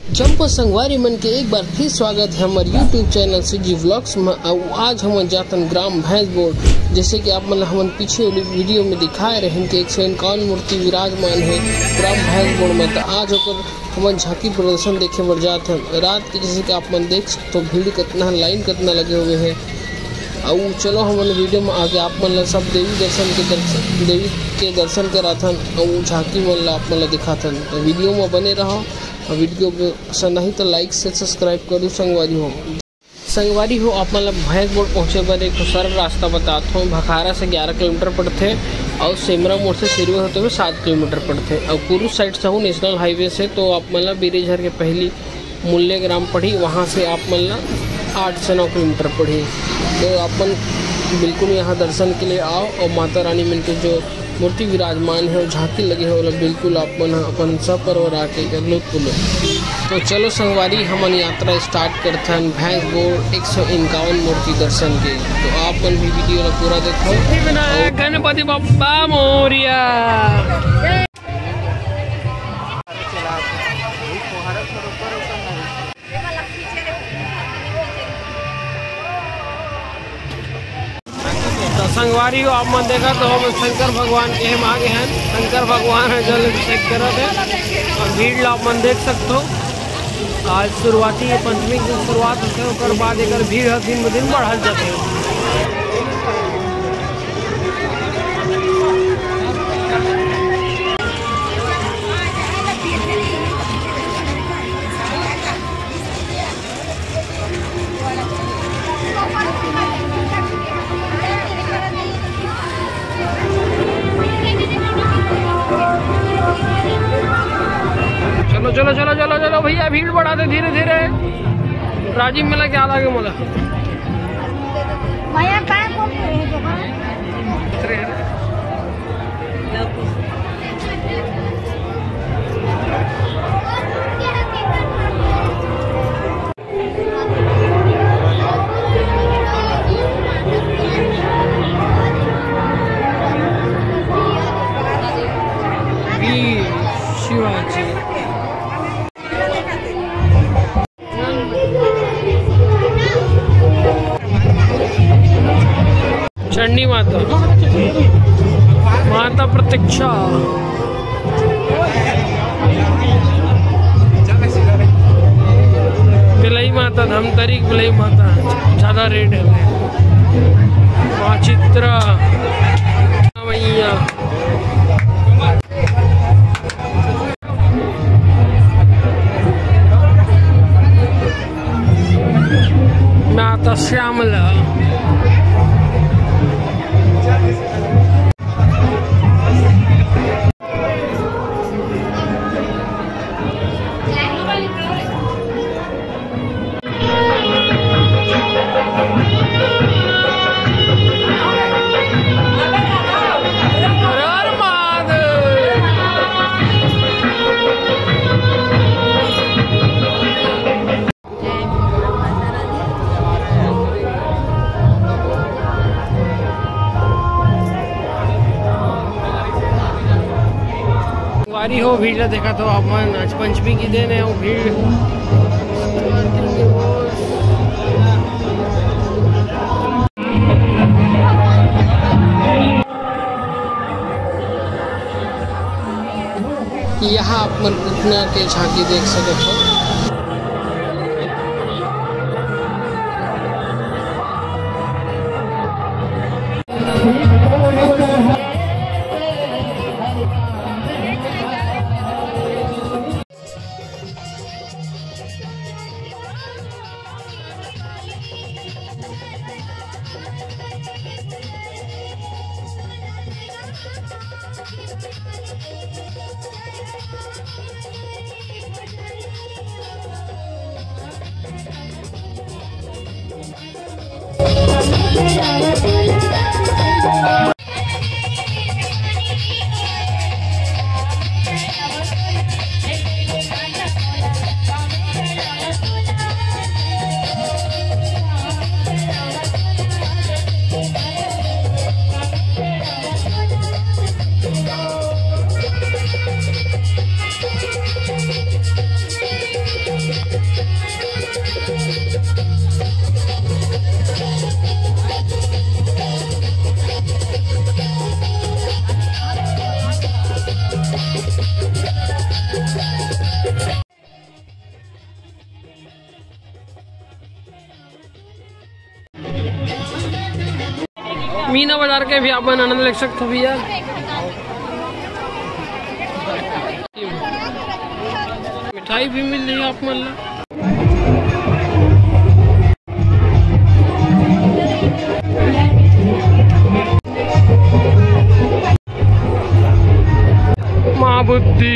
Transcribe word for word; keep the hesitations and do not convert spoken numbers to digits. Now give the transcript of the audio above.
जम्पो संगवारी मन के एक बार फिर स्वागत है हमर YouTube चैनल CG Vlogs में। अउ आज हमन जाथन ग्राम भैंसबोड़। जैसे कि आप मन ला हमन पीछे वाली वीडियो में दिखाए रहेन कि एक सौ इक्यावन मूर्ति विराजमान है ग्राम भैंसबोड़ में, तो आज ओकर हमन झांकी प्रदर्शन देखे बर जात हन। रात के जैसे कि आप मन देख सकते हो, भीड़ कितना, लाइन कितना लगे हुए हैं। अउ चलो हमन वीडियो में आगे आप मन ला सब देवी दर्शन के दर्शन, देवी के दर्शन कराथन अउ झांकी मन ला आप मन ला दिखाथन। तो वीडियो में बने रहो अउ वीडियो पसंद आही तो like से subscribe करू संगवारी हो। संगवारी हो, आप मन ला भैंसबोड़ पहुँचे बर एक ठो सरल रास्ता बतात हूँ। भखारा से ग्यारह किलोमीटर पड़थे अउ सेमरा मोड़ से सिरवे होते हुए सात किलोमीटर पड़थे। अउ कुरुद साइड से हो नेशनल हाईवे से, तो आप मन ला बिरेझर के पहली मुल्ले ग्राम पड़ही, वहाँ से आप मन ला आठ से नौ किलोमीटर पड़ही। तो आप मन बिल्कुल यहाँ दर्शन के लिए आओ अउ माता रानी मन के जो मूर्ति विराजमान है अउ झांकी लगे है, ओला बिल्कुल आप मन ह अपन सपरिवार आके एकर लुत्फ लो। तो चलो संगवारी, हमन यात्रा स्टार्ट करथन भैंसबोड़ एक सौ इक्यावन मूर्ति दर्शन के। तो आप मन भी वीडियो ला पूरा देखो। गणपति बप्पा मोरिया। तो संगवारी हो, आप मन देखत हो, हम शंकर भगवान के हम आगे हैं। शंकर भगवान है जल अभिषेक करत है अउ भीड़ ला आप मन देख सकते हो। आज शुरुआती पंचमी के दिन शुरुआत होथे, ओकर बाद एकर भीड़ ह दिन ब दिन बढ़ल जाथे। चलो चलो चलो चलो चलो भैया, भीड़ बढ़ा दे धीरे धीरे। राजीव मेला क्या लागे मोला? भैया, काय बोल रहे हो? वीर शिवाजी। चंडी माता, माता प्रत्यक्षा, बिलई माता, धमतरी के बिलई माता, ज्यादा रेट है। माँ चित्रा मैया। माता श्यामला। संगवारी हो, भीड़ ला देखत हो आप मन, आज पंचमी के दिन है, वो भीड़। यहाँ आप मन उठना के झांकी देख सकत हो। मीना बाजार के भी आप मन आनंद ले सकत हो भैया। मिठाई भी मिल रही है आप मन ला। माँ बुद्धि।